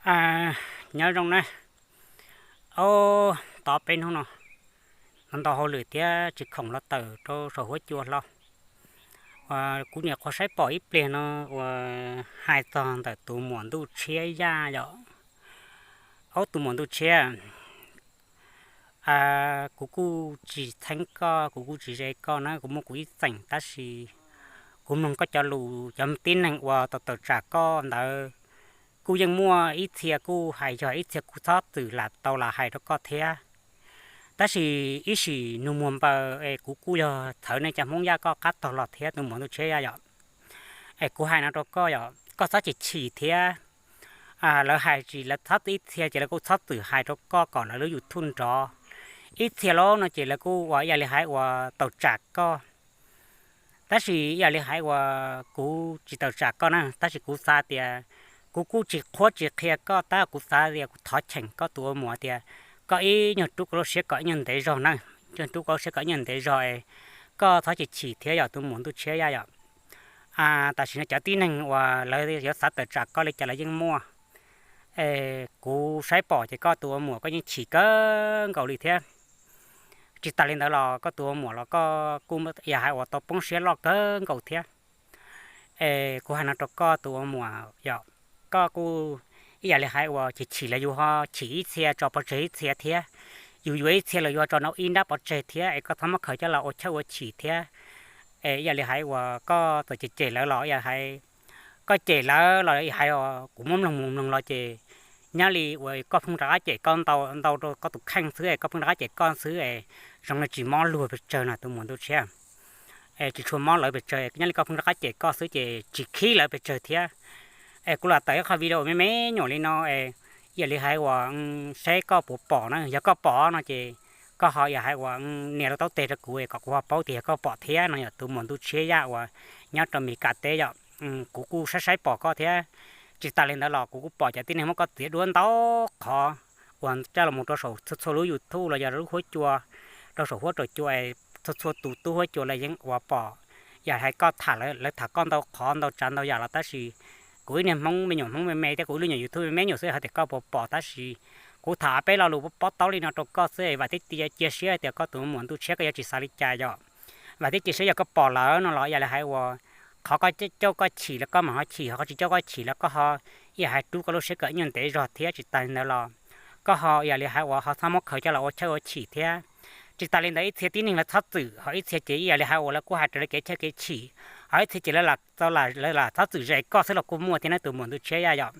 Nyob zoo na, ob tod peb hnub no ntau hauj lwm thiab tsis khoom los tawm rau saum huab cua hlo. Uas kuv nyuam qhuav saib pom ib pliag no uas hais txog ntawm tus muam Ntuj Tshiab Yaj yom. Ob tus muam Ntuj Tshiab, kuv kuj tsis txheeb koj, kuv kuj tsis ze koj na, kuv muaj kuv ib txeem, tab sis kuv mloog koj cov lus, cov tib neeg uas tau tawm tsam koj ntawd kuj yeej muaj ib txhia kuj hais yog, ib txhia kuj txhob txwm lam tau lam hais rau koj thiab. Tab sis ib sim nug muag npaws es kuv kuj yog txhawv nej cov Hmoob Yaj koj qab tog los thiab tus muam Ntuj Tshiab Yaj yom. Es kuv hais no rau koj yom, koj txhob chim chim thiab. Lawv hais tsis, lawv txhob, ib txhia ces lawv kuj txhob txwm hais rau koj kom lawv lub YouTube nrov. Ib txhia lawm no ces lawv kuj uas ib yam li hais uas tawm tsam koj. Tab sis ib yam li hais uas kuv tsis tawm tsam koj na, tab sis kuv xav tias kuv kuj tsis qhuab tsis qhia koj, tab kuv xav tias kuv thov cheem koj tus ua muam tias koj ib nyuag rub koj lub siab kom ib nyuag ntev zog na, ib nyuag rub koj lub siab kom ib nyuag ntev zog es koj txhob chim chim thiab yom tus muam Ntuj Tshiab Yaj yom. Tam sim no cov tib neeg uas lawv yuav xav tawm tsam koj li cas los yeej muaj. Es kuv saib pom ces koj tus ua muam koj yeej chim kawg nkaus li thiab. Tsis tas li ntawd los koj tus ua muam los koj kuj yam hais uas tau poob siab loj kawg nkaus thiab. Es kuv hais no rau koj tus ua muam yom, koj kuj ib yam li hais uas chim chim los yus ho chim ib txhia tso pov tseg ib txhia thiab, yus yuav ib txhia los yus ho tso ib nrab pov tseg thiab, es koj txhob muab khaws coj los ua chawj ua chim thiab. Es ib yam li hais uas koj txawm cem cem lawv los ib yam hais, koj cem lawv los hais, kuv muab mloog mus mloog los ces nyob li uas koj pheej rov qab cem koj ntau ntau rau koj tus kheej xwb es koj pheej rov qab cem koj xwb es zoo li tsis mob luag pes tsawg no tus muam Ntuj Tshiab. Es tsis tshua mob lawv pes tsawg, nyob li koj pheej rov qab cem koj xwb ces tsis khib lawv pes tsawg thiab. Es kuv los tawm ib qho video me me nyuam li no es ib yam li hais uas seb koj puas pom na, yog koj pom no ces koj ho ib yam hais uas nias lub taub teg rau kuv kom kuv ho paub tias yog koj pom thiab no yom tus muam Ntuj Tshiab Yaj uas nyob rau Meskas teb yom. Kuv kuj saib saib pom koj thiab. Tsis tas li ntawd los kuv kuj pom cov tib neeg muab koj txiav duab ntau qhov uas coj los mus rau saum txhua txhua lub YouTube los yog lub huab cua, rau saum huab rau cua es txhua txhua tus tub huab cua los yeej uas pom. Yam hais koj tham lawv tham koj ntau qhov ntau tsav ntau yam los tab sis kuv ib niag Hmoob me nyuam Hmoob me me thiab kuv ib lub nyuam YouTube me me nyuam xwb hais tias koj puas pom tab sis kuv tham peb lo lus pob taub li no rau koj xwb es vam thiab cia siab tias koj tus muam Ntuj Tshiab koj yuav tsis xav li cas yom. Vam thiab cia siab yog koj pom lawm no los ib yam li hais uas qhov koj coj koj chim los koj mam ho chim, ho qhov tsis coj koj chim los koj ho ib yam hais rub koj lub siab kom ib nyuag ntev zog thiab. Tsis tas li ntawd los koj ho ib yam li hais uas ho txhob muab khaws coj los ua chawj ua chim thiab. Tsis tas li ntawd ib txhia tib neeg lawv txhob txwm, ho ib txhia ces ib yam li hais uas lawv kuj hais raws lawv kev chawj kev chim, ho ib txhia ces lawv lam txhob txwm zes koj xwb los kuj muaj thiab na tus muam Ntuj Tshiab Yaj yom.